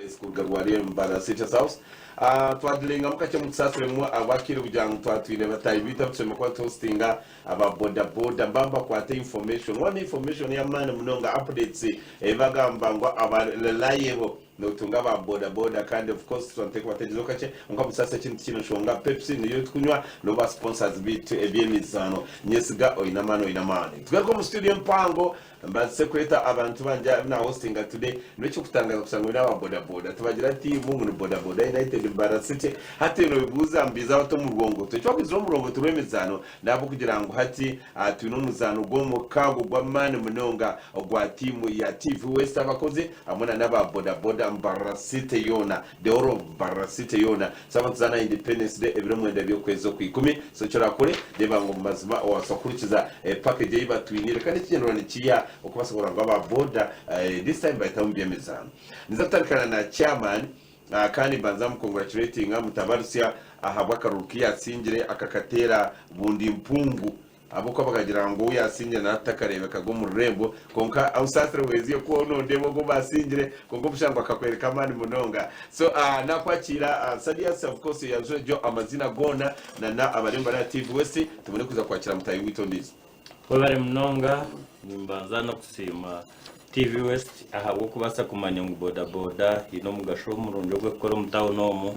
West kuruga Rwariro Mbarara City South. Ah, twadilengamu kakye mutusaasiremu ahabw'akaire kugira ngu twatwine bataahi baitu abu tushemereire kuba nituhostinga aba boda boda mbaba nibakwata information waana information y'amaani munonga updates ei bagamba ngu aba reliable Notunga aba boda boda kandi of course tuba nitukubategyezaho kakye kwonka busaasi ekindi tikiine nshonga Pepsi niyo tukunywa nibo ba sponsors beitu ebyemizaano nyesiga oine amaani oine amaani Tugaruke omu studio empango mbaase kureeta abantu bangye abu na hostinga today Nekyokutangaza kushanga oine aba boda boda tibagira tiimu ngu ni boda boda united Mbarara city Hati nobibuuza mbiiza bata omu rwongoto Ekyakwizire omu rwongoto rwemizaano nahabwokugira ngu hati twine omuzaano gw'omukago gw'amaani munonga ogwa tiimu ya TV West abakozi hamwe na n'aba boda boda Mbarara City yoona, the whole of Mbarara City yoona. Twaba nituzaana Independence Day ebiro mwenda by'okwezi Okwikumi. So eki orakore, reeba ngu omu mazima obaasa kuhurikiza package ei batwiniire kandi ekigyendererwa nikiiha okubaasa kureba ngu aba boda this time bahika omu by'emizaano. Ninza kutandikana na chairman kandi mbanza mukongratulatinga Mutabarusya ahabw'akaruru ku yaasingire akakateera bundi mpungu. Ahabw'okuba bakagira ngu ou yaasingire nawe takareebekaga omu rurembo. Kwonka osaasire weeziye ku nondeeba ogwo baasingire, kwonka omushangwa akakwereka amaani munonga. So naakwakiira Sadius, of course oyanjure gye amaziina goona na na abari Mbarara TV West, tubone kuza kwakira mutaahi waitu ondiijo. Webare munonga, nimbanza n'okusiima TV West ahabw'okubaasa kumanya ngu boda boda haine omugasho murungi ogw'ekukora omu tawuni omu,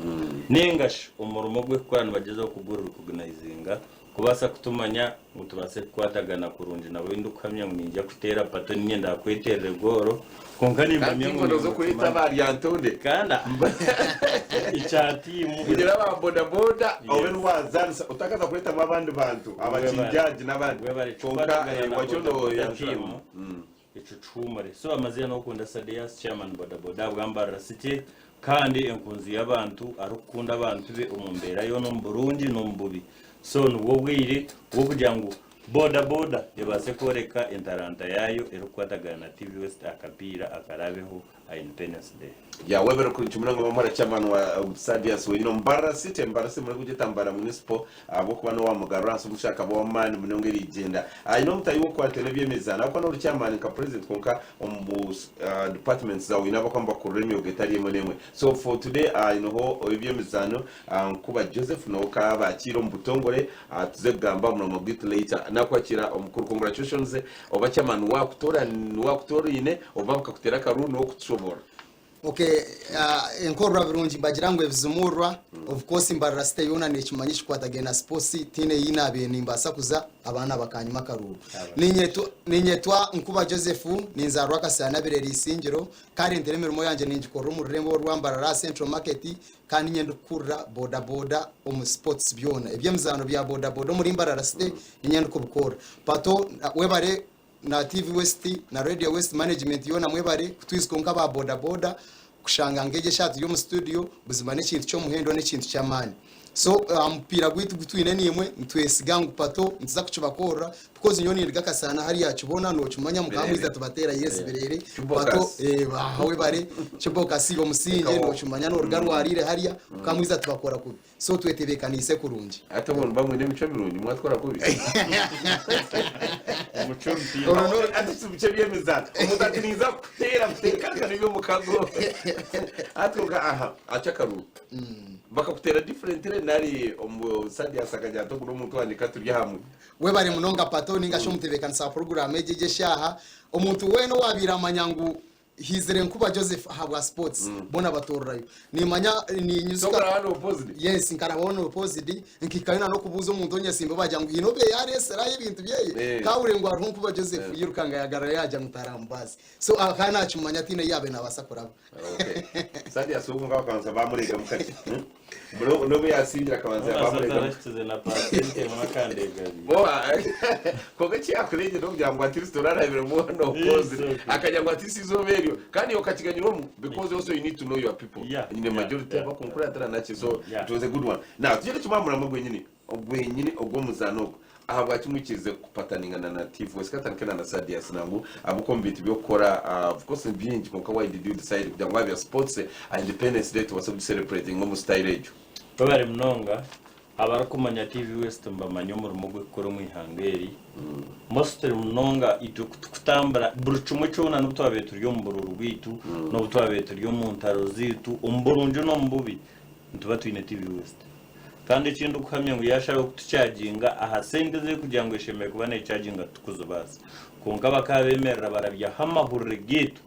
ninga shi omurimo ogw'ekukora nibagyezaho kugurikoginayizinga Kubaasa kutumanya ngu tubaase kukwatagana kurungi nabo ndikuhamya ngu niinyija kuteera pato niinye ndaakweteerere goolo kwonka Kandi nimpamya ngu tiimu niiwe noza kureeta okimanya. aba Lyantonde. Kandi ekya tiimu Kugira aba bodaboda obe Yes. niwazaanisa otakaza kureetamu abandi bantu Webare abakinjaagi n'abandi webare kwonka kukwatagana eh, na wakyo bodaboda noyanjura. tiimu ekyo kihuumure. So amaziina n'okunda Sadias chairman bodaboda ahabwa Mbarara City kandi enkunzi y'abantu arikukunda abantu be omu mbeera yoona omu burungi n'omu bubi. So nibwo bwire bw'okugira ngu boda boda ebaase kworeka entaranta yaayo erikukwatagana na TV West akapiira akaraabeho aha Independence Day. Ya webare kurungi munonga Mamura chairman wa Sadias wenyine omu Mbarara City, Mbarara City murikugyeta Mbarara Municipal ahabw'okuba n'owa Mugarura ahansi omushaka akaba ow'amaani munonga erigyenda. Aine omutahi w'okukwatira n'eby'emizaano ahabw'okuba n'ori chairman nka president kwonka omu departments zaawe oine abakuba nibakurira emyoga etari emwe n'emwe. So for today aineho ow'eby'emizaano Nkuba Joseph nawe okaabakiira omu butongore tuze kugamba aha muramwa gwaitu later. Nakwakira omukuru congratulations oba chairman waakutoraine oba bakakuteera akaruru niwe okutushoboorora. Ok enkorwa birungi nibagira ngu ebizimurwa of course Mbarara city yoona nekimanya ekikwatagaine na sports tihaine ei nabaire nimbaasa kuza abaana bakanyima akaruuru. Ninyetwa Nkuba Joseph ninzaarwa Kasana Birere Isingiro currently emirimo yangye ningikorera omu rurembo orwa Mbarara aha Central Market Kandi ninye ndikukurira boda boda omu sports byona ebyemizaano bya boda boda omuri Mbarara city ninye ndikubikora. Pato webare na TV West na Radio West management yoona mwebare kutwijuka nka aba boda boda kushanga nk'egi eshaaha turi omu studio buzima n'ekintu ky'omuhendo n'ekintu ky'amaani. So aha mupiira gwaitu ogu twine naimwe nitwesiga ngu pato nituza kukibakorera because nyowe nindiga Kasaana hariya akibona nokimanya mukaba mwiza tubateera yes Birere pato eh, webare Chibokasi omusinge nokimanya noruga rwarire hariya mukaba mwiza tubakora kubi so twetebekaniise kurungi. Hati obwo nimuba mwine emicwe mirungi mwatwara kubi. Omucwe omupiira. Orwo n'oru- Hati ekizibu ky'eby'emizaano omuntu ati ninza kuteera kuteera nibyo omukago hati kwonka aha akyo akaruru. Bakakutera differently nari omu Sadias akagira ati ogu n'omuntu wangye katuri hamwe. Webare munonga Pato ninga shi omutebeekanisa wa puroguraamu egi egi eshaaha. Omuntu weena owaabaire amanya ngu haizire Nkuba Joseph ahabwa sports, boona batoorerayo. Nimanya ninyijuka. Tokuraba hanu opposed? Yes, nkaraba hanu opposed, nkahikayo na n'okubuuza omuntu onyesimba baagira ngu haine obu yaareetsire aho ebintu byeye, kaahurire ngu hariho Nkuba Joseph, yirukanga yaagarurayo yaagira ngu taramubaasa. So akaba naakimanya tihaine ei yaabaire naabaasa kuraba. Okay. Sadias ogu kwonka bakabanza bamuregamu kakye. Hmm? Bro, n'obu yasingira akabanza bamuregamu. Atarashikize na pasenti emwe akandegabiire. Boa, kwonka eki yakuregye n'okugira ngu at least orarabiremu nokozi. Yes, okay. Akagira ngu at least izooba eryo kandi okakiganyirwamu because also you need to know your people. Yeah, Nyine yeah, majority yeah. abakunkuratira naki so Yeah. it was a good one. Now tugende tumwamuramu gwenyini Ogwenyini ogw'omuzaano ogu ahabwaki mwikirize kupataningana na T-Voice katandike na na Sadius nangu ahabw'okuba omu bintu by'okukora of course ni bingi kwonka why did you decide kugira ngu aha bya sports aha Independence Day tubaase kugi celebratinga omu style egyo? Webare munonga. Abarikumanya TV West nibamanya omurimo ogw'ekukora omu ihanga eri. Mostly munonga itwe ku tukutambura buri kimwe kyona n'obu twabaire turi omu bururu bwaitu, n'obu twabaire turi omu ntaro zaitu, omu burungi n'omu bubi, nituba twine TV West. Kandi eki ndikuhamya ngu yaasharaho kutucaaginga aha sente ezi erikugira ngu eshemereire kuba neecaaginga titukuzibaasa. Kwonka bakaabeemerera barabyaho amahurire gaitu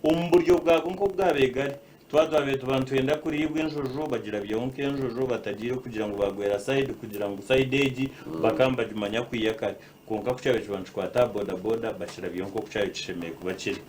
Omu buryo bwago nk'oku gaabaire gari, twaba twabaire tuba nitwenda kuriibwa enjojo, bagirabyeho nk'enjojo batagiire kugira ngu baagwera sayidi kugira ngu sayidi egi bakaba nibagimanya kwiha kare. Kwonka ku kyabaire kiba nikikwata aha bodaboda, bakirabyeho nk'oku kyabaire kishemereire kuba kiri.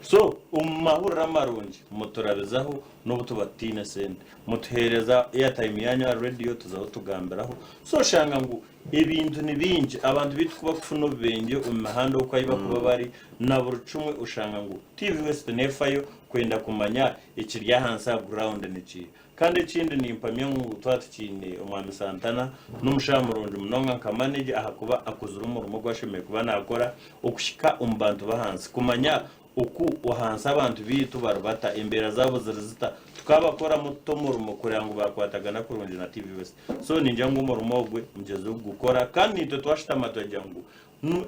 So, omu mahurire amarungi, muturabizaho n'obu tuba tutaine sente. Mutuheereza airtime yaanyu aha rediyo tuzaho tugambiraho. So oshanga ngu Ebintu ni bingi, abantu beitu ku bakufuna obubengye omu mihanda oku ahi bakuba bari na buri kimwe oshanga ngu TV West nefayo kwenda kumanya ekiri ahansi aha ground nikiiha. Kandi ekindi nimpamya ngu twaba tukiine Omwami Santana n'omushaija murungi munonga nka manager ahakuba akozire omurimo ogu ashemereire kuba nakora okuhika omu bantu b'ahansi kumanya Oku ahansi abantu baitu bari bata, embeera zaabo ziri zita, tukabakoramu tuta omurimo kureba ngu baakwatagana kurungi na TV West. So ningira ngu omurimo ogwe mugyezeho kugukora kandi naitwe twashutama twagira ngu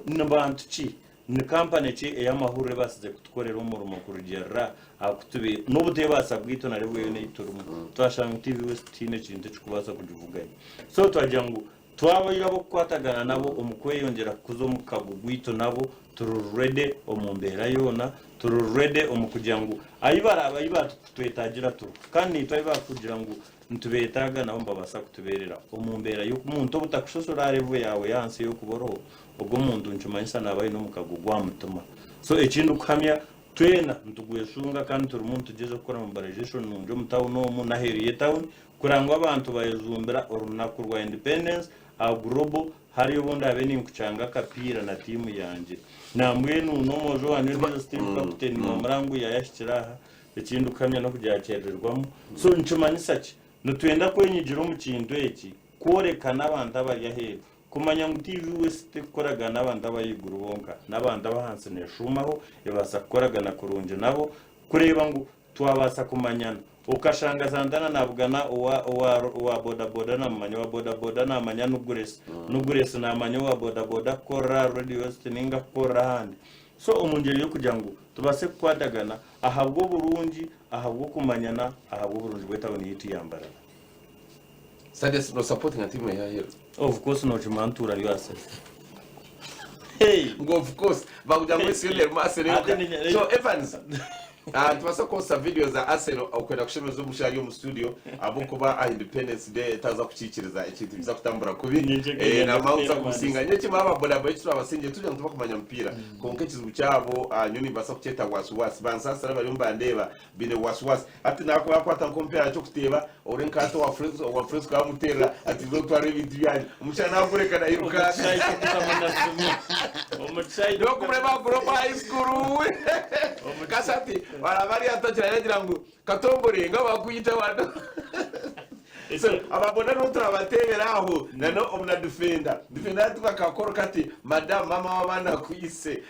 ni bantu ki, ni kampani ki ey'amahurire ebaasize kutukorera omurimo kurugiirira aha ku tubaire n'obuteebaasa bwaitu nari bweyona ei turimu. Twashanga ngu TV West tihaine ekintu ekirikubaasa kugivuganya. So twagira ngu Twabaire ab'okukwatagana nabo omu kweyongyera kukuza omukago gwaitu nabo, turi ready omu mbeera yoona, turi ready omu kugira ngu ahi baraabe ahi baakutwetaagira turiho kandi naitwe ahi baakugira ngu nitubeetaaga nabo nibabaasa kutubeereraho omu mbeera y'omuntu obutakushashura aha level yaawe y'ahansi ey'okuba oriho, ogwo omuntu nikimanyisa naaba aine omukago gw'aha mutima. So eki ndikuhamya twena nitugweshunga kandi turimu nitugyezaho kukora mobilization nungi omu tawuni omu n'aheeru y'etawuni Kureba ngu abantu bayejumbira orunaku rwa Independence aha Global hariya obu ndaabe ninkucanga akapiira na tiimu yangye. Nambwenu n'omwojo wangye ondiijo Steve Captain Mwamurangu yaayahikire aha, eki ndikuhamya n'okugira akyerererwamu. So nikimanyisa ki? Nitwenda kwenyigira omu kintu eki kworeka n'abantu abari aheeru kumanya ngu TV West tekukoragana n'abantu ab'ahaiguru bonka, n'abantu ab'ahansi neeshuumaho ebaasa kukoragana kurungi nabo kureeba ngu Twabaasa kumanyana. Okashanga Santana nabugana owa owa owa bodaboda namumanya, owa bodaboda namanya Nuguresi, Nuguresi namanya owa bodaboda kukorera aha Radio West ninga kukorera ahandi. So omu ngyeri y'okugira ngu tubaase kukwatagana ahabw'oburungi, ahabw'okumanyana, ahabw'oburungi bw'etawuni yaitu ya Mbarara. Sades no supportinga tiimu eya Hero? Of course nokimanya ntuura yo Arsenal. Hey! Ngu of course bakugira ngu ensi yoona erimu Arsenal Ate yonka. ninya- So Evans, ah, nitubaasa kukozesa video za Arsenal okwenda kushemeza omushaija ari omu studio ahabw'okuba aha Independence Day taza kukiikiriza ekintu nikiza kutambura kubi. Ninje Eh, kugenda namara kuza kuteera kumusinga. amaani. Nyowe kimwe aba boda boda eki turabasingye tugira ngu tibakumanya mupiira. Kwonka ekizibu kyabo ah, nyowe nimbaasa kukyeta wasi wasi. Bansaasira bariyo nibandeeba Baine wasi-wasi. Hati naakuba yakwata nk'omupiira nakyo kuteeba, ori nka hati owa Fresco, owa Fresco amuteerera ati iza otware ebintu byanyu. Omushaija naagureka nairuka. Niwe kumureba aha Global High School. Kasi ati araba ari atakira yagira ngu Katongore nga bakwita wano. So aba boda nibo turabateebera aho na no na defender. Defender hati bakakora kati madam mama w'abaana akwise.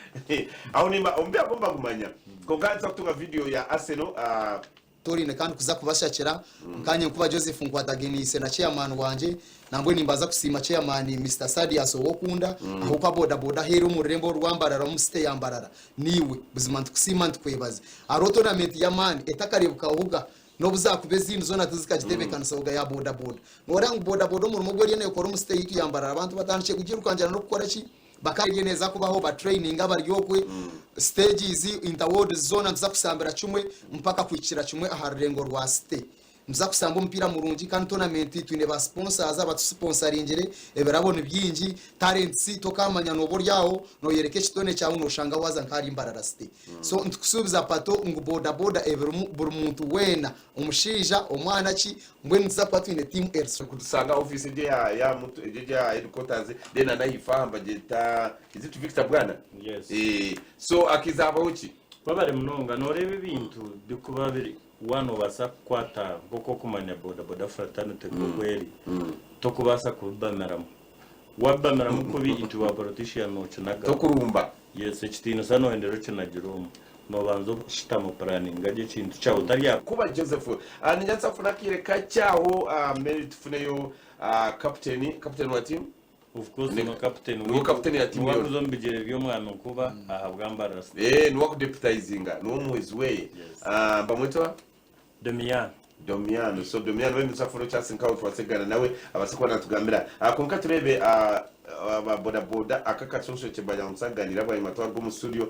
Aho nimba omupiira gwo mbagumanya. Kwonka nituza kutunga vidiyo ya Arsenal. Ah, Torine kandi kuza kubashakira nkanye nkuba Joseph nkwataganiise na chairman wangye nambwenu nimbaza kusiima chairman Mister Sadius Owokunda ahabw'okuba boda boda ahu eri omu rurembo orwa Mbarara omu city ya Mbarara niiwe buzima nitukusiima nitukwebaza hariho tournament y'amaani etakareebukwahoga n'obu zaakuba ezindi zoona tizikagitebeekanisahoga ya boda boda noreeba ngu boda boda omurimo ogu eriyo neekora omu city yaitu ya Mbarara abantu batandikire kugirukangira n'okukora ki Bakaba neza kubaho ba training abari okwe stages interwards zona nituza kusambira kimwe mpaka kuhikira kimwe aha rurengo rwa city. Nituza kusamba omupiira murungi kandi tournament twine ba sponsors abatusiponsaringire, ebirabo ni bingi, talents tokamanya noba ori aho noyoreka ekitone kyawe noshanga waza nka ahari Mbarara city. So nitukusuubiza Pato ngu boda boda ebirimu buri muntu weena omushaija, omwana ki Mbwenu nituza kuba twine tiimu eri. Kutusanga office egyo eya ya mutu egyo egya headquarters then na nahifa aha mbagyeta is it Victor Bwana? Yes. Eh, so akiza habaho ki? Webare munonga noreeba ebintu bikuba biri waaba nobaasa kukwata nk'oku okumanya boda boda fraternity nk'oku eri tokubaasa kubibamiramu wabibamiramu kubi itwe ba politician nokinagaho Tokurumba. Yes ekitiinisa nohendera okinagira omwe. Noobanza oshutama opuraninga gye ekintu kyawe otari aha. Kuba Joseph. Niinyija nsafune akaire kakye aho Mary tufuneyo captain, captain wa team? Of course no captain Niwe captain ya team niwe yoona. akuza omu bigyere by'omwami Nkuba ahabwa Mbarara City. Eh, niwe akudeputizinga, niwe omuhwezi weye. Yes. Bamweta oha? Domiano. Domiano. So Domiano we Musafuro Charles nkawe twasegana nawe abase kuba natugambira. Kwonka tureebe aba boda boda aka akashonshorekye mbagira ngu tuzakuganira bwanyima twaruga omu studio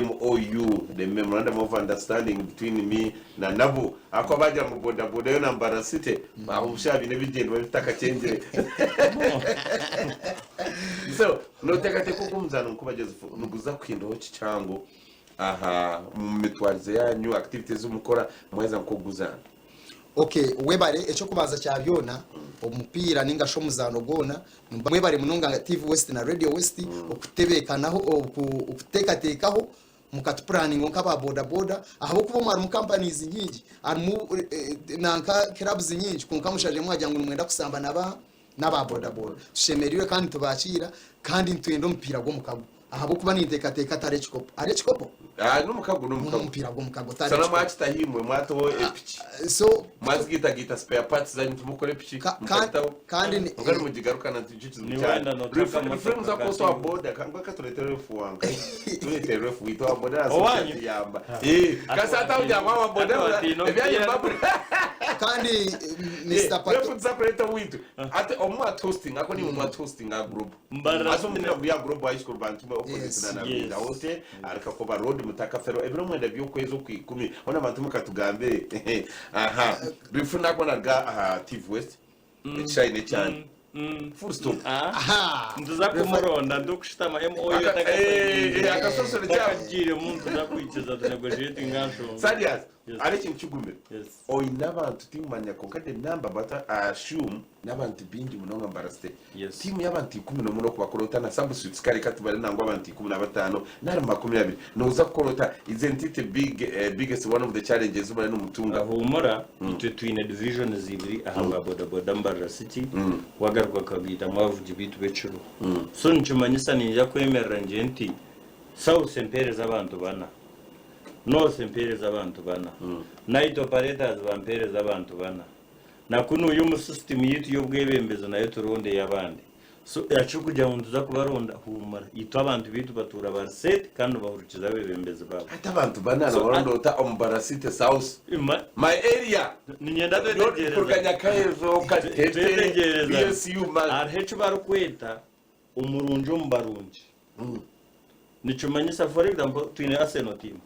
MOU the memorandum of understanding between me na nabo ahakuba bagira ngu boda boda yo na Mbarara City aho busha biine ebigyendererwa bitakakyengire. So noteekateeka ogu omuzaano Nkuba Joseph niguza kuhindaho ki kihango Aha mu mitwarize yanyu, activities ezi mukora mwaheza nk'okuguzaana. Ok webare ekyokubanza kya byona omupiira ninga shi omuzaano gwona mwebare munonga TV West na Radio West okutebekanaho okutekatekaho mukatupuraninga nka aba boda boda ahabwokuba omu harimu companies nyingi harimu nanka clubs nyingi kwonka mushaje mwagira ngu nimwenda kusamba naba n'aba bodaboda. Tushemereirwe kandi nitubakiira kandi nitwenda omupiira gw'omukago ahabw'okuba ninteekateeka tari ekikopo. Hari ekikopo? Ah, n'omukago n'omukago. N'omupiira gw'omukago tari Sana ekikopo. mwakitaho imwe mwataho epiki. So Mwazigaitagaita spare parts zanyu timukora epiki mukagitaho. kandi ni- Muga nimugigarukana nikyo kizibu Ni kyanyu. wenda notaka Refu motoka muza kosta wa kati. boda kangwe katuretere refu wanka. Turetere refu witu wa boda Owanyu? atuyamba. Eh, kasi ata ujya wa boda. Ati watiina Ebyanyu omupiira. mbabura. kandi Mr. Refu Pato tuza kureta witu. Ate omwa toasting ako ni omwa toasting a group. Mbarara Ase omupira guri aha Global High School Bantu opposite Yes. na Yes. Nabinda Hotel ahari Kakoba Road Mutakafero ebiro mwenda by'okwezi okwikumi hoona abantu mukatugambire aha Rifu nako naruga aha TV West ekishayi n'ekyanyu full stop Aha! Nituza kumuronda ndikushutama MOU Akasosoro kyabo. atakagiiremu nituza kwikiza tunegotiating nshonga. Serious Yes. hariho ekintu kigumire Yes. oine abantu tinkumanya kwonka the number but I assume n'abantu baingi munonga mbarasite Yes. Tiimu y'abantu 11 okubakorera ota na substitutes kare katubare nangwa abantu 15 nari 20 noza kukora ota isn't it a big eh, biggest one of the challenges obare nomutunga Huumura, itwe twine divisions ibiri aha bwa boda boda Mbarara City, wagaruka okagaitamu abavugi baitu b'ekiro. So nikimanyisa ninyija kwemerera ngire nti South empeereza abantu bana, North empeereza abantu bana, Night operators bampeereza abantu bana. Na kunuya omu system yaitu y'obwebembezi nayo turonde ey'abandi. So ekirikugira ngu nituza kubaronda huumura. Itwe abantu baitu batuura bari set kandi nibahurikiza abebembezi baabo. Hati abantu bana So, nobaronda ota omu Mbarara City South my area Niinyenda kuruga twetegyereza. Nyakahezo, Katete, Twetegyereza. BSU, Hariho eki barikweta omurungi omu barungi. Nikimanyisa for example twine Arsenal team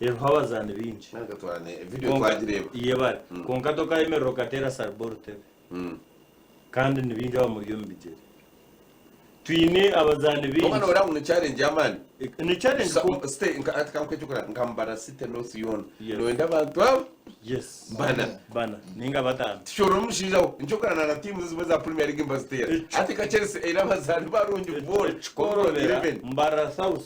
eriho abazaani baingi. Nanka twane video twagireba. Yebare. Kwonka tokayemerera okateera Saliba orutebe. Kandi ni baingi abamuri omu bigyere. Twine abazaani Kwonka baingi. noreeba ngu ni challenge y'amaani. Ni challenge Sa- Site nka ati kankuhe ekyokureba nka Mbarara City North yoona. Yes. Noyenda abantu abo Yes. Bana. Bana. Ninga batano. Tishoora omushaija we. Nikyo okurana na tiimu ezimwe za Premier League nibaziteera. Ekyo- Hati nka Chelsea eine abazaani barungi boona. Ekikworobera 11. Mbarara South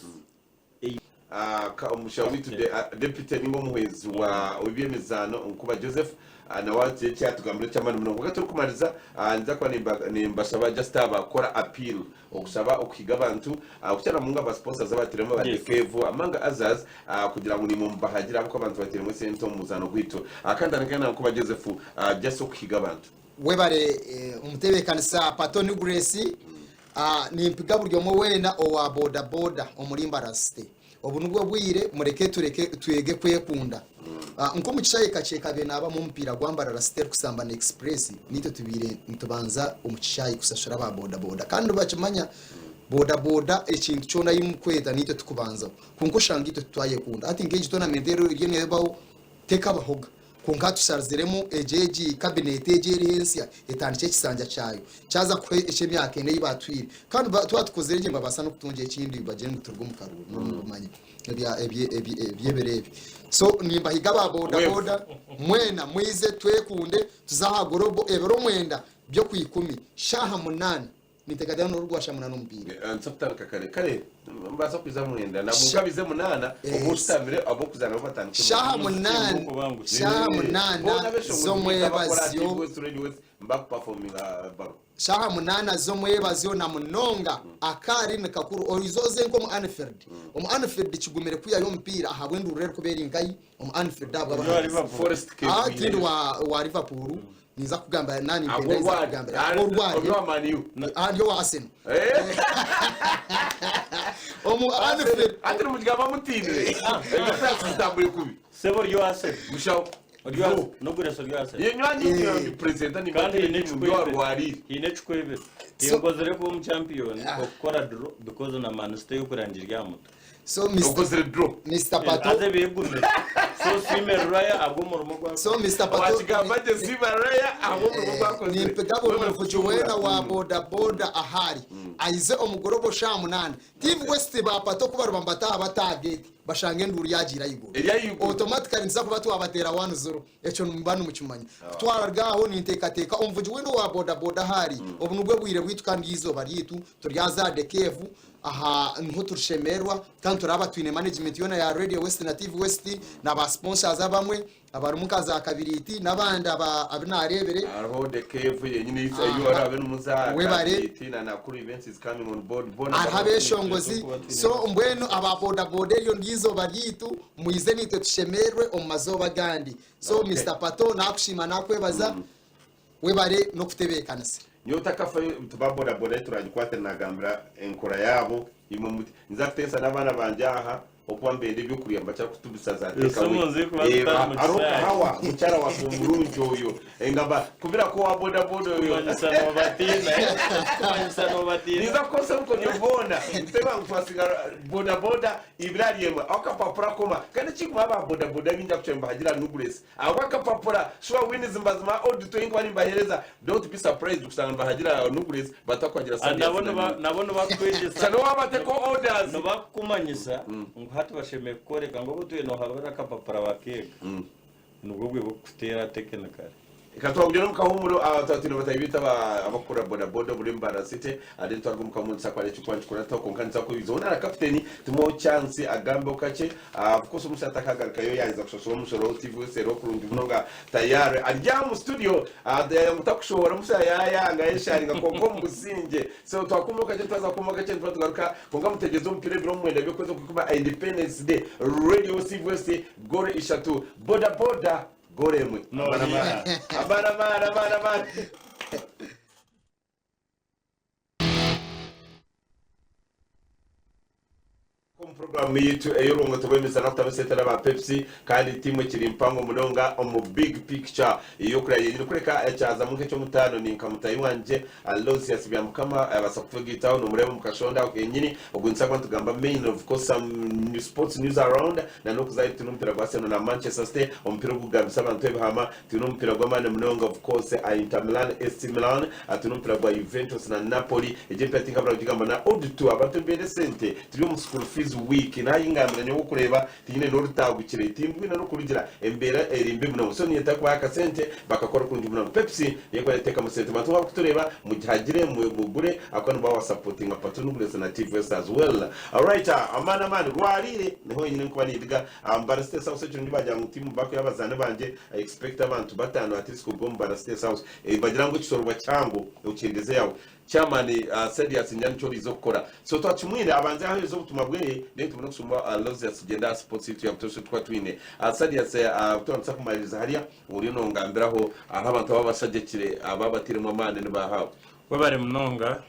Ah, ka- omushaho waitu de- ah, deputy ninga omuhwezi wa w'ebyemizaano Nkuba Joseph ah, nawe agira eki yatugambira eky'amaani munonga. Kwonka turikumariza ah, ninza kuba nimba- nimbashaba just abakora appeal Okushaba okuhiga abantu okukira namunonga aba sponsors abatiremu aba Yes. Dekevu among others kugira ngu nimwe mubahagire ahabw'okuba abantu batiremu esente omu muzaano gwaitu. Kandi tandika na Nkuba Joseph just okuhiga abantu. Webare eh, omutebeekanisa Patoni Grace. Ah, nimpiga buri omwe weena owa boda boda omuri Mbarara City. Obu nibwo bwire mureke tureke twege kwekunda. Ah, Nk'omu kishaayi kakye kabaire naabamu omupiira gwa Mbarara City erikusamba na Express, naitwe tubaire nitubanza omu kishaayi kusashura aba bodaboda. Kandi nibakimanya bodaboda ekintu kyona ei mukweta naitwe tukubanzaho. Kwonka oshanga itwe titwayekunda. Hati nk'egi tournament eriyo neebaho tekabahoga. Kwonka tushariziremu egyo egi kabineeti egi eriho ensya etandikye ekisanja kyayo kyaza kuha eky'emyaka ena ei baatuhaire. Kandi twaba tukozire gye nibabaasa n'okutunga ekindi bagire ngu turuge omu karuuru n'omubimanya eby'ebiro ebi. So nimbahiga aba bodaboda mwena mwize twekunde tuze aha Global ebiro mwenda by'okwikumi shaaha munaana. Ninteekateeka n'orugwashamuna n'omupiira. Nituza kutandika kare. Kare nimubaasa kwija mwenda. Na munkabize munaana, obu oshutamire ab'okuzaana nabo batandike Shaaha mwenda. munaana, shaaha munaana Boona ab'eshongozi biita abakora aha TV z'omwebazyo. West, Radio West, nibakupafominga baro. Shaaha munaana z'omwebazyo na munonga akaari ni kakuru. Oize oze nk'omu Anfield. Omu Anfield kigumire kwihayo omupiira ahabw'enduuru erikuba eri nkahi omu Anfield ahabw'abahagizi. Forest Cave Ah, tindi biineyo. wa, wa Liverpool. Ninza kugamba nani Aho mpenda ninza orwari. kugambira aho orwari Ori wa Man U. Ah, ndi owa Arsenal. Eh. Omu Anfield Ati nimugamba mutiinire. Ebyo bitambure kubi. Sebo ori owa Arsenal. Mushaho. Ori owa Arsenal. N'oguresa ori owa Arsenal. Ye nywanyi Eh. nyo ndi presenter ni Kandi haine warwarire. Haine ekikwebire. So- Tinkozire kuba omuchampion okukora draw because na Man City ey'okurangira eri aha mutwe. So Mr. Okozire draw. Mr. Pato Haza ebigumire. So siime ruraya ahabw'omurimo ogwakozire. So Mr. Pato Wakigamba gye siima ruraya ahabw'omurimo ogwakozire. Nimpiga buri muvugi weena wa boda boda ahari aize omugoroba oshaaha munaana. TV West ba Pato ku bariba nibataaha bataaha gate bashanga enduuru yagiire ahaiguru. Eri ahaiguru. Automatically nituza kuba twabateera one zero. Ekyo nimuba nimukimanya. Ku twararga aho ninteekateeka omuvugi weena owa boda boda ahari obu nibwo bwire bwaitu kandi eizooba ryaitu turyaza aha The Cave Aha niho turishemererwa kandi turaaba twine management yoona ya Radio West na TV West na ba sponsors abamwe abarimu nka za Kabiriiti n'abandi aba abu naareebire. Hariho The Cave yenyini ei oraabe nimuza, Webare. Kabiriiti na Nakuru Events is coming on board. Boona Hariho bariho. abeshongozi. So mbwenu aba boda boda eryo niryo izooba ryaitu, mwize naitwe tushemererwe omu mazooba agandi. So Okay. Mister Pato nakusiima nakwebaza. Webare n'okutebeekanisa. Nyowe otakafayo ba boda boda ei turagikwate nagambira enkora yaabo imwe muti niza kuteesa n'abaana bangye aha okuba nibenda ebyokurya nibakira kutubisa za take away Esimu zirikuba zitari mu hariho kisaayi. kahawa mukyara waffe omurungi oyo engamba kubira ko owa boda boda oyo Kumanyisa nobatiina kumanyisa nobatiina niza kukozesa obukodyo bwona niteba ngu twasinga boda boda ibiri ahari emwe aho akapapura koma kandi ekikuma aba boda boda abaingi akucwa nibahagira nuguresi Ahabwa akapapura shuba wins mbazima auditor ei nkuba nimbahereza don't be surprised kushanga nibahagira nucleus batakuhagira Ah, nabo Sadias na niba- Nini. nabo nibakukwegyesa Shana wabateko orders. nibakukumanyisa ngu hati bashemereire kukworeka ngu obu otwire noohabura akapapura bakeega nibwo bwe burikukuteera tekinikare. Reka twagire omu kahuumuro aha twatwire bataahi baitu aba abakukora boda boda omuri Mbarara City then twaruga omu kahuumuro nituza kuhara ekirikuba nikikurataho kwonka nituza kubiza hoona na kaputeni tumuheho chance agambeho kakye of course omushaija atakagarukayo yaaheza kushashura omushoro TV wese eriho kurungi munonga tayari ari aha omu studio ngu takushohora omushaija yaayanga yesharinga kwonka omu busingye so twakuumaho kakye twaza kuumaho kakye nituba tugaruka kwonka mutegyereze omupiira ebiro mwenda by'okwezi okwikumi Independence Day Radio TV wese goal ishatu boda boda Goal emwe. No, Amara yeah. amara. Amara amara amara amara. Omu puroguramu yaitu ey'orwongo tubwemesa kutamu esente n'aba Pepsi kandi tiimu ekiri mpango munonga omu big picture ey'okurya yenyini kureka ekyazamu nk'eky'omutaano ni nka mutahi wangye Aloysius Byamukama yabaasa kutugaitaho nomureeba omu kashonda aho kenyini ogu nituza kuba nitugamba main of course some new sports news around na n'okuzayo twine omupiira gwa Arsenal na Manchester City omupiira ogukugambisa abantu ebihama twine omupiira gw'amaani munonga of course Inter Milan AC Milan twine omupiira gwa Juventus na Napoli egyo emipiira tinkabura kugigamba na odd tu abantu nibeenda esente turi omu school fees week nayingambira nyowe okureeba Tihaine n'orutaagukire, timbwine n'okurugira, embeera eri mbi munonga. So niinyenda kubaha akasente bakakora kurungi munonga. Pepsi niyo erikuba neteekamu sente. Bantu abarikutureeba mugihagire, mugure ahakuba nimuba wasapotinga Pato Nuggets na TVS as well. Alright, amaani amaani, rwariire niho henyine ndikuba nindiga. Mbara State House ekirungi baagira ngu tiimu back y'abazaani bangye, I expect abantu bataano at least kuruga omu Mbara State House. Nibagira ngu ekisorobwa kihango okyendeeze yaawe. Chairman Sedius ningira nikyo oriiza okukora. So twakimwine abanze ahereze obutumwa bweye then tubone kushoma Aloysius tugyende aha sports yitu ya butoosha tukuba twine. Sedius twaba kumaririza hariya oriyo nongambiraho ahu abantu aba abashagikire aba abatiremu amaani nibaha. Webare munonga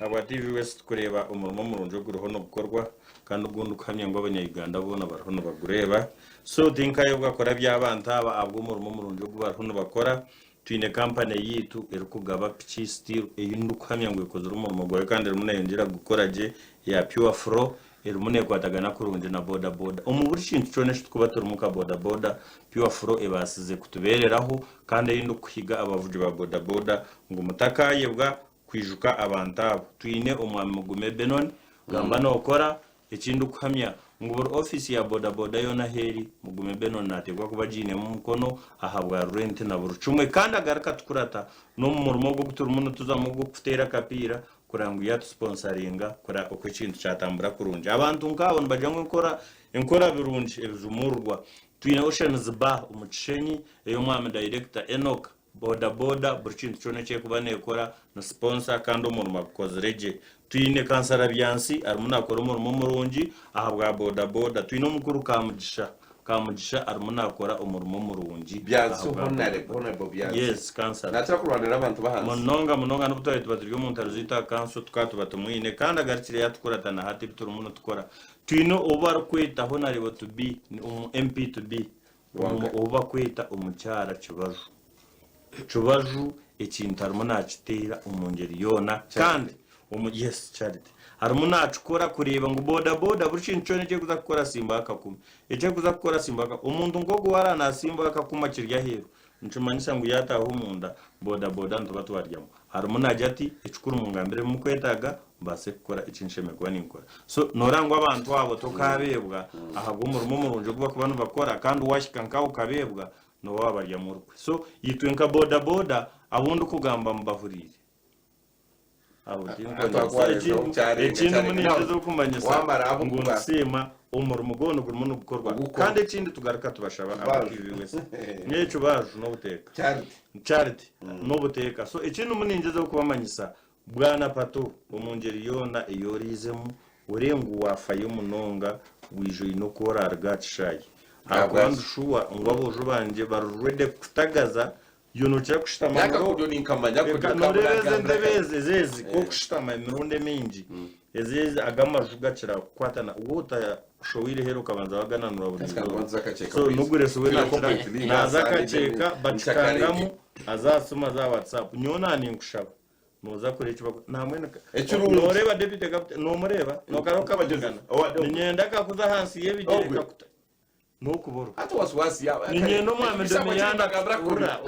ahabwa TV West kureeba omurimo murungi oguriho nigukorwa kandi ogu ndikuhamya ngu abanya Uganda boona bariho nibagureeba. So tinkayebwa kurabya abantu aba ahabw'omurimo murungi ogu bariho nibakora. Twine kampani eyaitu erikugaba piki steel ei ndikuhamya ngu ekozire omurimo gwayo kandi erimu neyongyera kugukora gye eya Pure Flow erimu nekwatagana kurungi na boda boda. Omu buri kintu kyona eki turikuba turimu nka boda boda, Pure Flow ebaasize kutubeereraho kandi ei ndikuhiga abavugi ba boda boda ngu mutakaayebwa kwijuka abantu abo. Twine Omwami Mugume Benon, gamba nookora, Eki ndikuhamya ngu buri ofiisi ya bodaboda yoona ahu eri, Mugume Benon naateekwa kuba agiinemu omukono ahabwa rurenti na buri kimwe kandi agaruke atukurata n'omu murimo ogu ogu turimu nituzamu ogw'okuteera akapiira. kureba ngu yatusiponsaringa kureba oku ekintu kyatambura kurungi. Abantu nkaabo nibagira ngu enkora enkora birungi ebijumurwa. Twine Oceans Bar omu Kishenyi ey'omwami dayirekita Enock. Boda boda buri kintu kyona eki erikuba neekora ni siponsa kandi omurimo agukozire gye. Twine kansara Byansi arimu naakora omurimo murungi ahabwa boda boda. Twine omukuru Kamugisha, Kamugisha arimu naakora omurimo murungi Byansi ahabwa boda Honarebo, boda. Honourable Byansi. Yes, kansara. Nakira kurwanirira abantu b'ahansi. Munonga munonga n'obu twabaire tuba turi omu ntaro zaitu aha kanso tukaba tuba tumwine kandi agarukire yaatukurata na hati ebi turimu nitukora. Twine ou barikweta Honarebo to be, omu MP to be. Wanga. Obu bakweta omukyara kibaju. Kibaju ekintu arimu nakiteera omu ngyeri yoona kandi omu yes charity arimu nakikora kureeba ngu boda boda buri kintu kyona ekyerikuza kukora asimbaho akakumi ekyerikuza kukora asimbaho akakumi omuntu nk'ogu waaba nasimbaho akakumi akiri aheeru nikimanyisa ngu yataaha omunda boda boda nituba twaryamu Harimu naagira ati, Ekikuru mungambire ebi murikwetaaga, mbaase kukora eki nshemereire kuba ninkora. So nooreba ngu abantu abo tokaabeebwa ahabw'omurimo murungi ogu barikuba nibakora kandi waahika nk'aho okabeebwa, nooba waabaryamu orukwe. So itwe nka bodaboda abu ndikugamba mubahuriire. Abo tinkwenda. So ekindi omu ninkyezaho kumanyisa ngu nitusiima omurimo gwona ogurimu nigukorwa. Kandi ekindi tugaruka tubashaba aba TV West. N'ekibaju n'obuteeka. Charity n'obuteeka. So ekindi omu ningyezaho kubamanyisa, Bwana Pato, omu ngyeri yoona ei oraizemu, oreebe ngu waafayo munonga waija oine oku oraaruga aha kishaayi. Ahakuba ndi shuwa ngu aboojo bangye bari ready kukutagaza, iwe nookira kushutama Reka nooreeba ezi entebe ezi, ezi ezi, ku orikushutama emirundi emingi, ezi ezi aga amaju gakira kukwatana, waaba Showiire heru okabanza wagananura buri izooba. So nuguresi we nakira naza akakyeka bakikangamu aza aha simu aza aha WhatsApp. Nyowe naninkushaba noza kora eki baku namwenu Ekirungi. noreeba deputy captain nomureeba nokara okabugana ninyenda akakuza ahansi yebigyere kakuta nokuborwa. Hati wasiwasi yaba Ninyenda omwami Domiyano hurira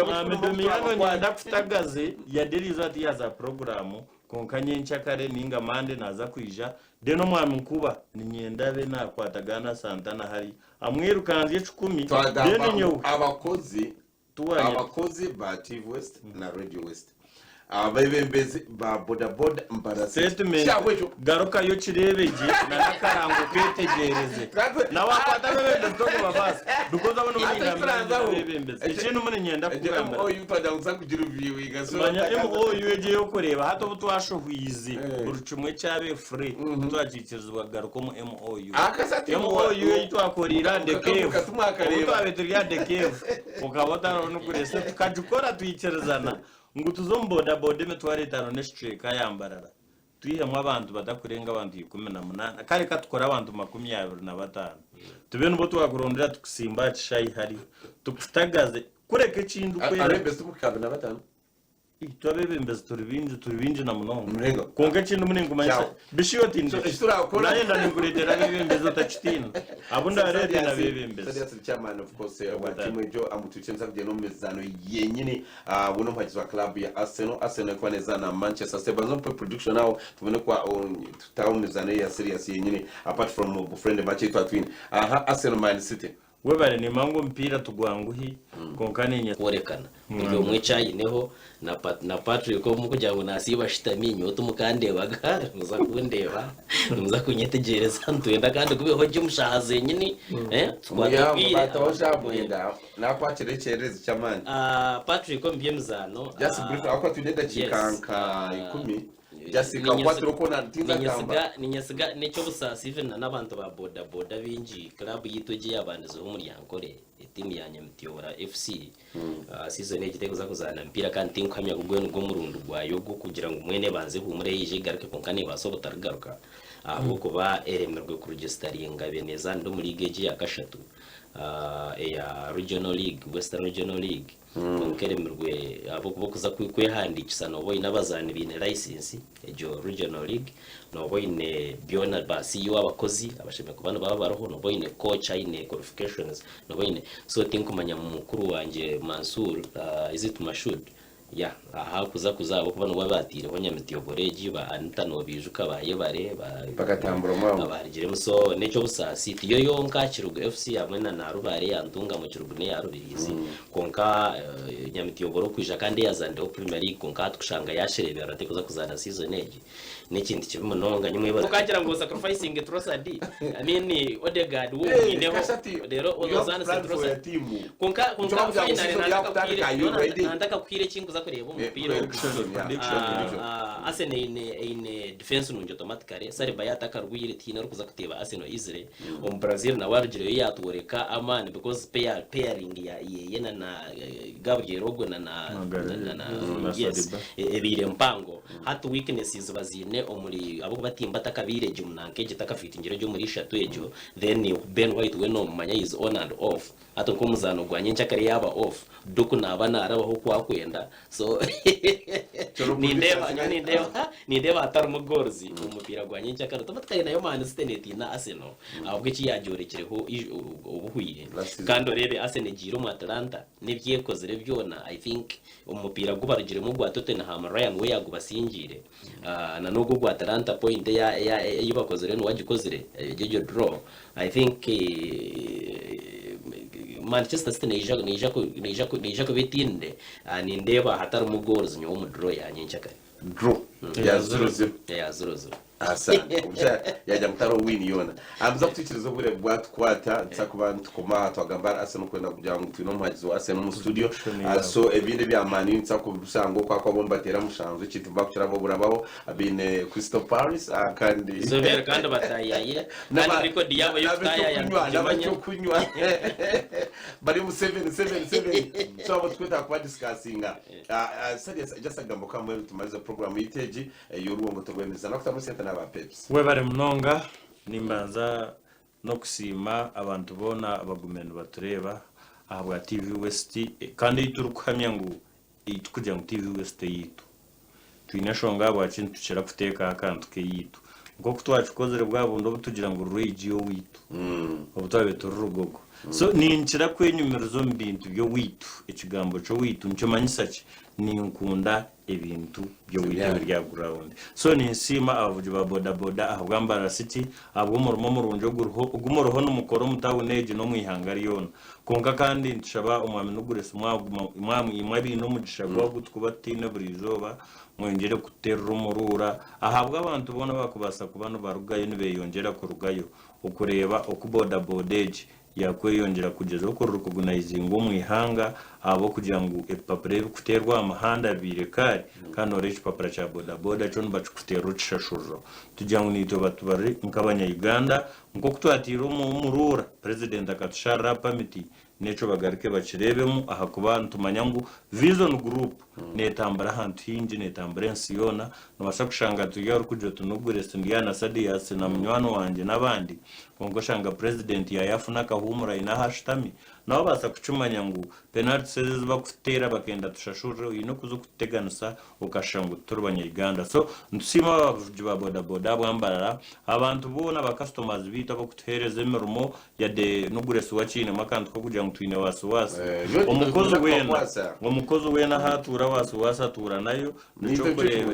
omwami Domiyano nyenda akutagaze yade eriizooba tiyaza aha puroguraamu kwonka nyenkyakare ninga Monday naza kwija Then omwami Nkuba niinyenda abe naakwatagana na Santana hariya amwirukanzye ekikumi Twagamba then ngu nyowe abakozi tuwanyeta. abakozi ba TV West na Radio West abebembezi ba boda boda Mbarara City Statement Kyabwe ekyo garukayo okireebe gye na n'akarango okeetegyereze. Na waakwata abebembezi tokubabaasa because abo nibo Hati niingambira ekituranzaho abebembezi. Ekindi omu niinyenda egyo kukugambira. MOU twagira ngu tuza kugireviewinga so Manya otakaza MOU egyo ey'okureeba hati obu twashohwize Eh. buri kimwe kyaba free titwakiikirizibwa kugaruka omu MOU. Akasati MOU ei twakoreire aha The Cave, Muka obu twabaire turi aha The Cave okaba otariho n'okureesa tukagikora twikirizana ngu tuze omu bodaboda emitwaro etaano n'ekicweka ya Mbarara twihemu abantu batakurenga abantu 18 kare katukore abantu 25 tube nibo twakurondera tukusimbe aha kishaayi hariya tukutagaze kureka ekindi okwera Abebembezi timukikaabe na bataano? Itwe abebembezi turi baingi, turi baingi na munonga. Murenga. Kwonka ekindi omu ninkumanyisa, Kyawe. bishi iwe otindekye. So, eki turakora- Nayenda ninkureetera abebembezi otakitiina. Abu ndareete n'abebembezi. Sadias ni chairman of course wa timu egyo amutuukye nza kugyenda omu mizaano yenyini. Ah, we n'omuhagizi wa club ya Arsenal. Arsenal ekuba nezaana na Manchester City. Banza ompe prediction aho tubone kwa tutaho omu mizaano eya serious yenyini apart from bufriend match ei twatwine. Aha Arsenal Man City. Webare nimanya ngu omupiira tigwanguhi kwonka ninye. Kworekana buri omwe eki aineho na na Patrick omu kugira ngu nasiiba ashutami nyowe timukandeebaga nimuza kundeeba nimuza kunyetegyereza nitwenda kandi gubeho gye omu shaaha zenyini eh, tukwate Muyamu obwire bataho abantu shaaha bagwere. mwenda nakwakira ekyererezi ky'amaani. Ah, Patrick omu by'emizaano Just ah, briefly ahakuba twine edakiika yes, nka ah, ikumi just nkakukwatira okwo na tinza kugamba. Ninyesiga ninyesiga n'eky'obusaasi even na n'abantu ba boda boda baingi club yaitu egi eyabandizeho omuri Ankole etiimu ya Nyamityobora FC season egi terikuza kuzaana mipiira kandi tinkuhamya ngu gwena nigwo murundi gwayo ogw'okugira ngu mbwenu ebanze ehuumure eije egaruke kwonka neebaasa obutarigaruka ahabw'okuba eremirwe kurugisitaringa ebaire neezaanira omu liigi egi eya kashatu eya Regional League, Western Regional League. Kwonka eremirwe ahabw'okuba okuza kwehandiikisa nooba oine abazaani baine layisinsi egyo Regional League, nooba oine byona ba CEO abakozi abashemereire kuba nibaba bariho, nooba oine coach aine qualifications, nooba oine so tinkumanya mukuru wangye Mansoor, is it Mashood? Yeah, aha kuza kuza ahabw'okuba nibo abaataireho nyamitiyoboro egi, ba Anita noobaijuka, ba Yebare, ba Bakatamburamu abo. abaarugiremu. So n'eky'obusaasi tiyo yonka, Kirugu FC hamwe na Narubaare eya Ntungamo, Kirugu n'eya Rubirizi. Kwonka nyamitiyoboro okwija kandi eyazaanireho Premier League kwonka hati kushanga yaashereeberera terikuza kuzaana season egi. N'ekintu kibi munonga nyimwe okagira ngu osacrificing Trossard I mean Odegaard wo omwineho reero ozaanise Trossard kwonka kwonka finally nandakakuhaire ekinkuza kureeba omu mupiira ogu Arsenal eine eine defense nungi automatically Saliba yaatakarwaire tihaine orikuza kuteeba Arsenal easily omu Brazil nawe arugireyo yaatworeka amaani because pair pairing yeye na na Gabriel ogwo na na na yes ebaire mpango. Hati weaknesses baziine omuri ahabw'okuba Timber takabaire gye omu nanka egyo takafitingire gye omuri ishatu egyo then Ben White we nomumanya is on and off hati nk'omuzaano gwa nyenkyakare yaaba off Doku naaba narabaho oku akwenda so nindeeba nyowe nindeeba nindeeba hatarimu goals omu mupiira gwa nyenkyakare automatically nayo Man City netiina Arsenal ahabw'okuba eki yaagyorekireho obuhwire kandi oreebe Arsenal egiire omu Atlanta n'ebyekozire byona I think Omu mupiira gu barugiremu ogwa Tottenham, Ryan we yaagubasingiire. Na n'ogwo ogwa Atalanta point eya eya ei bakozire niwe agikozire, egyo egyo draw. I think Manchester City neija neija neija neija kuba etiinire, nindeeba hatarimu goals nyowe omu draw ya nyenkyakare. Draw ya 0-0. Eya 0-0. Asante. Omushaija yagira ngu tariho win yoona. Amuza kutwikiriza obwire bwatukwata nituza kuba nitukoma aha twagamba ahari Arsenal kwenda kugira ngu twine omuhagizi wa Arsenal omu studio. Ah, so ebindi ebya Man U nituza kubishanga oku ahakuba bo nibateera mushanju ekintu nibakukira bo burabaho baine Crystal Palace ah, kandi Izobere kandi batayayire kandi N'aba- record yabo y'okutayaya n'ab'ekyokunywa nitugimanya. n'ab'ekyokunywa bari omu 7 7 7 so abo twetaaga kuba discussinga Ah, ah, Sadius just akagambo kamwe tumalize program yitu egi ey'orwongoto rw'emizaano akutamu sente n'aba Pepsi. Webare munonga, nimbanza n'okusiima abantu boona abagumire nibatureeba ahabwa TV West kandi ei turikuhamya ngu ei turikugira ngu TV West eyaitu. Twine enshonga ahabwaki nitukira kuteekaho akantu k'eyaitu. Nk'oku twakikozire bwa bundi obu tugira ngu Rwegi y'owaitu, obu twabaire turi Rugogo. So ninkira kwenyumiriza omu bintu by'owaitu, ekigambo ky'owaitu nikimanyisa ki? Ninkunda ebintu by'owaitu ebiri aha ground. So ninsiima abavugi ba boda boda ahabwa Mbarara City ahabw'omurimo murungi oguriho ogu muriho nimukora omu tawuni egi n'omu ihanga ryona. Kwonka kandi nitushaba Omwami Nuguresi mwaguma mwamwe imwe abaine omugisha gw'ogu tukuba tutaine buri izooba mwongyere kututeerera omuruura ahabw'abantu boona abakubaasa kuba nibarugayo nibeyongyera kurugayo okureeba oku boda boda egi Yaakweyongyera kugyezaho kuriricognizingwa omu ihanga ahabw'okugira ngu ebipapura ebirikuteerwa aha muhanda bibaire kaari kandi nooreeba ekipapura kya boda boda kyo nibakikuteerera okishashuriraho. Tugira ngu naitwe batubare nk'abanya Uganda nk'oku twataire omuruura, Purezidenti akatusharira aha pamiti n'ekyo bagaruke bakireebemu ahakuba nitumanya ngu Vision Group neetambura ahantu haingi, neetambura ensi yoona. Noobaasa kushanga turi aha orikugira oti Nuguresi ndi aha na Sadius na munywani wangye n'abandi. Kwonka oshanga purezidenti yaayafuna akahuumuro aine ahu ashutami, nawe abaasa kukimanya ngu penalties ezi ezi barikututeera bakenda tushashurire, oine kuza okututeganisa okashusha ngu tituri banya-Uganda. So, nitusiima abavugi ba bodaboda ahabwa Mbarara, abantu boona ba customers baitu abarikutuheereza emirimo yade Nuguresi we akiinemu akantu k'okugira ngu twine wasiwasi. Omukozi weena, omukozi weena ahu atuura wasiwasi atuura nayo, Nikyo okureeba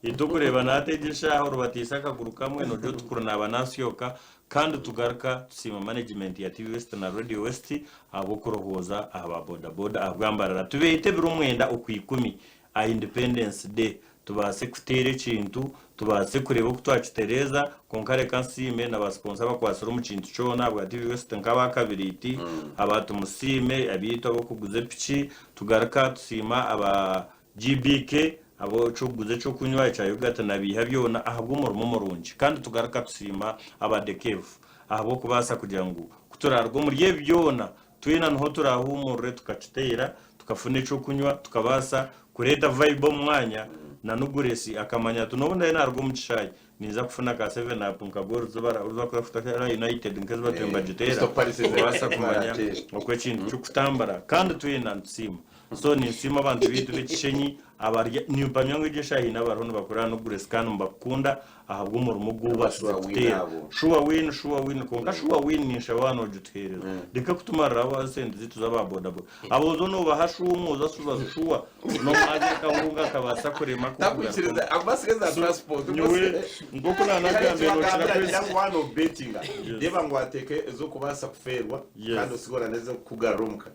itwe okureeba naatega eshaaha orubatiise akaguru kamwe nogira oti kuri naaba naasyoka kandi tugaruka tusiima management ya TV West na Radio West ahabw'okurohooza aha ba boda boda ahabwa Mbarara tubeete ebiro mwenda okwikumi aha Independence Day tubaase kuteera ekintu tubaase kureeba oku twakitereeza kwonka reka nsiime na ba sponsor abakwatsire omu kintu kyona ahabwa TV West nk'aba Kabiriiti aba Tumusiime abaitu ab'okuguza epiki Tugaruka tusiima aba GBK ab'ekyokuguza ekyokunywa ekya yogati na biiha byona ahabw'omurimo murungi. Kandi tugaruka tusiima aba The Cave ahabw'okubaasa kugira ngu ku turaaruga omuri ebi byona, twena niho turaahuumurire tukakiteera, tukafuna ekyokunywa, tukabaasa kureeta vibe omu mwanya, na Nuguresi akamanya ati n'obu ndaabe naaruga omu kishaayi, Ninza kufuna ka seven up nka goal zibarakuza kuteera United nk'ezi batwire nibagiteera kubaasa kumanya oku ekintu kirikutambura kandi twena nitusiima. So ninsiima abantu baitu b'ekishenyi. Abari nimpamya ngu egyo eshaaha haine abariho nibakureba n'Grace kandi nibakukunda ahabw'omurimo ogu obaasize Sure win kuteera. abo. Sure win, sure win, kwonka sure win ninshaba waaba noogituheereza. Reka kutumariraho esente zaitu z'aba bodaboda. Aboojo noobaha sure omwojo ashuba sure n'omwazi akahunga akabaasa kurema Takwikiriza amasiga za transport. Nyowe nk'oku naanagambire nookira Kare kwezi. ngu wano betinga reba ngu wateeka ez'okubaasa kufeerwa Yes. kandi osigora n'ez'okukugarura omuka.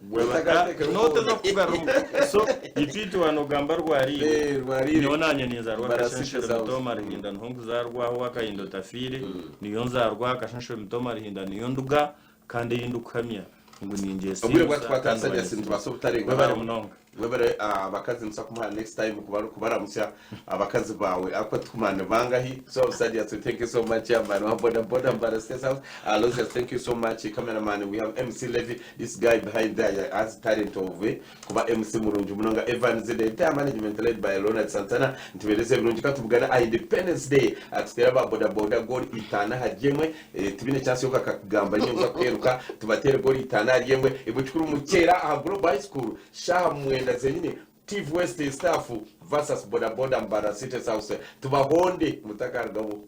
Noteza kukugarura omuka. So itwitu wanogamba rwariire. Eh, rwariire. Nyowe nanye ninzarwa Barasishe Kashenshero zawe. Mitoma Ruhinda niho nkuzarwaho Wakahinda otafiire niyo nzarwa Kashenshero Mitoma Ruhinda niyo nduga kandi ei ndikuhamya ngu Obwire ningyesiimisa bwatukwata kandi Sadia banyesiima. nitubaasa obutarenga Webare munonga. Webare abakazi nituza kumuha next time kubaramutsya abakazi baawe ahakuba titukumanya ni bangahi so Sadia thank you so much chairman wa boda boda Mbara State House Aloysius thank you so much cameraman we have MC Levy this guy behind there has talent of kuba MC murungi munonga Evans the entire management led by Ronald Santana nitubereza ebirungi katubugana aha Independence Day tuteere aba boda boda goal itaano ahari emwe Tibine chance yokakakugamba nyinza kuheruka tubatere goal itano ahari emwe ebwe kikuru mukyera aha Global High School shaha mwenda zenyine Tiv West staff versus boda boda Mbarara City South tubahonde mutakarugamu.